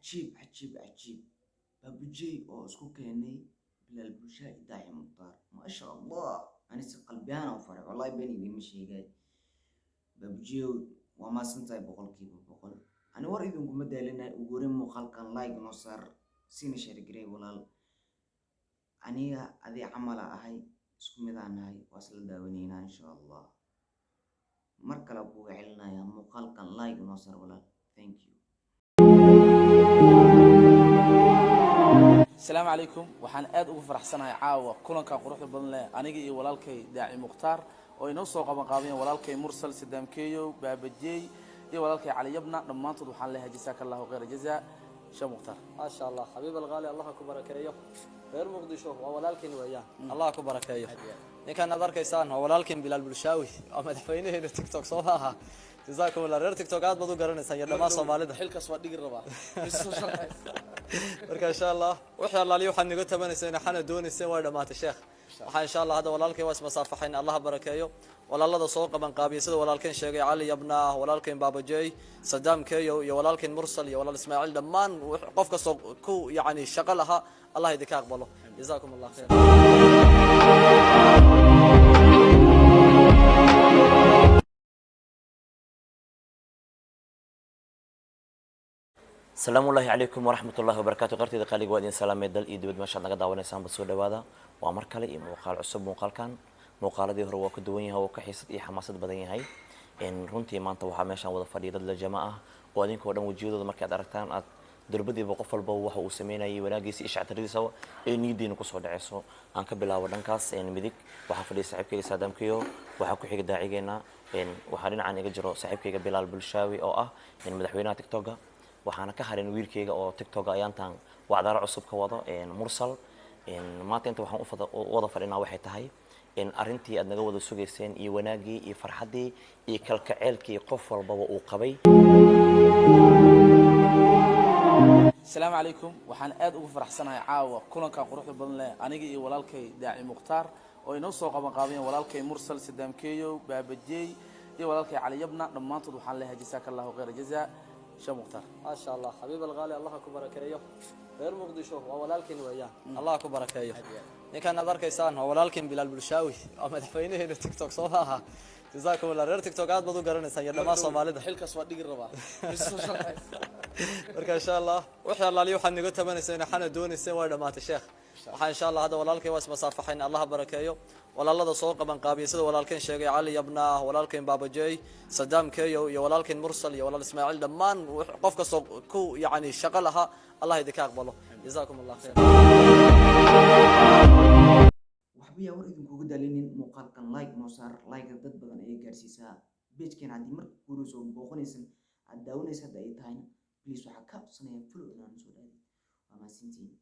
Cajiib, cajiib, cajiib! Baabujey oo isku keenay Bilaal Bulshaa iyo Daaci Mukhtaar, maasha Allah. Ani si qalbiyaana u faray, wallahi been idiima sheegay. Baabujeyow, waa mahadsan tahay 100%. Ani war idinkuma daalinay. Ugu horeyn muuqaalkan like noo saar, siina share garey, walaal. Aniga adii camala ahay, isku midaan nahay, waa isla daawanaynaa insha Allah. Mar kale kuga celinaya, muuqaalkan like noo saar, walaal. Thank you. Asalaamu calaykum. Waxaan aad ugu faraxsanahay caawa kulankan quruxda badan leh, aniga iyo walaalkay Daaci Mukhtaar, oo inoo soo qaban qaabeen walaalkay Mursal Sadaamkeeyow, Baabajey iyo walaalkay Cali Yabna. Dhammaantood waxaan leeyahay jasaaka Allahu khayra jazaa, Sheekh Mukhtaar. Maasha Allah, xabiib alqaali, Allah ku barakeeyo. Reer Muqdisho waa walaalkiin weeyaan, Allah ku barakeeyo. Ninkan aad arkaysaan waa walaalkiin Bilaal Bulshaawi, waa madaxweynaheena TikTok, soo maaha? Jazaakum Allah. Reer TikTok aad baad u garanaysaan iyo dhammaan Soomaalida. Xilkaas waa dhigi rabaa. Marka insha Allah, wixii allaaliyo waxaad naga tabanayseen, waxaana doonayseen, way dhammaatay, sheekh. Waxaa insha Allah hadda walaalkay waa ismasaafaxayn. Allah barakeeyo walaalada soo qaban qaabiya, sida walaalkeen sheegay Cali Yabna, walaalkeen Baabajey, Sadaam Keyo iyo walaalkeen Mursal iyo walaal Ismaaciil, dhammaan qof kastoo ku yacni shaqo lahaa, Allah idinka aqbalo. Jazaakum Allah khayr. Asalaamu ullaahi calaykum waraxmat ullahi wabarakatu. Qarteyda qaaliga, waa idin salaamay dal iyo dibad meeshaad naga daawanaysaan. Soo dhawaada, waa mar kale iyo muuqaal cusub. Muuqaalkan muuqaaladii hore waa ka duwan yahay, oo ka xiisad iyo xamaasad badan yahay. Runtii maanta waxaa meeshaan wada fadhiya dad la jama ah, oo adinkoo dhan wejiyadooda markaad aragtaan aad durbadiiba qof walba waxa uu sameynayay, wanaagiisa iyo shactiradiisa ee niyadiina kusoo dhaceyso. Aan ka bilaabo dhankaas midig, waxaa fadhiya saaxiibkayga Saadaamkiyo, waxaa ku xiga daacigeena, waxaa dhinacan iga jiro saaxiibkayga Bilaal Bulshaawi oo ah madaxweynaha TikToka, waxaana ka harin wiilkayga oo TikToka ayaantan wacdaro cusub ka wado, Mursal. Maanta inta waxaan u wada fadhinaa waxay tahay in arrintii aad naga wada sugayseen iyo wanaaggii iyo farxaddii iyo kalkaceelkii qof walbaba uu qabay. Asalaamu calaykum. Waxaan aad ugu faraxsanahay caawa kulankan quruxda badan leh, aniga iyo walaalkay Daaci Mukhtaar, oo inoo soo qaban qaabeen walaalkay Mursal Sadaamkeeyow, Baabajey iyo walaalkay Cali Yabna. Dhammaantood waxaan leeyahay jasaaka Allahu khayra jazaa, Sheekh Mukhtaar. Maasha Allah, xabiib alqaali, Allah ku barakeeyo. Reer Muqdisho waa walaalkiin weeyaan, Allah ku barakeeyo. Ninkan aad arkaysaan waa walaalkiin Bilaal Bulshaawi, waa madaxweynaheena TikTok, soo maaha? Jazaakum Allah. Reer TikTok aad baad u garanaysaan iyo dhammaan Soomaalida. Xilkaas waa dhigi rabaa. Marka insha Allah, wixii allaaliyo waxaad naga tabanayseen, waxaana doonayseen, way dhammaatay, sheekh. Waxaa insha Allah hadda walaalkay waa ismasaafaxayn. Allah barakeeyo walaalada soo qaban qaabiya, sida walaalkeen sheegay Cali Yabna, walaalkeen Baabajey, Sadaam Keyo iyo walaalkeen Mursal iyo walaal Ismaaciil, dhammaan qof kastoo ku yacni shaqo lahaa, Allah idinka aqbalo. Jazaakum Allah khayr. Waxba yaa war idinkuga daalinin. Muuqaalkan like noo saar, like dad badan ayay gaarsiisaa. Page-keen haddii marka kuurayso booqanaysan aad daawanaysa hadda ay tahayna, please waxaa ka codsanaya follow inaan soo dhaadid. Waa mahadsantihiin.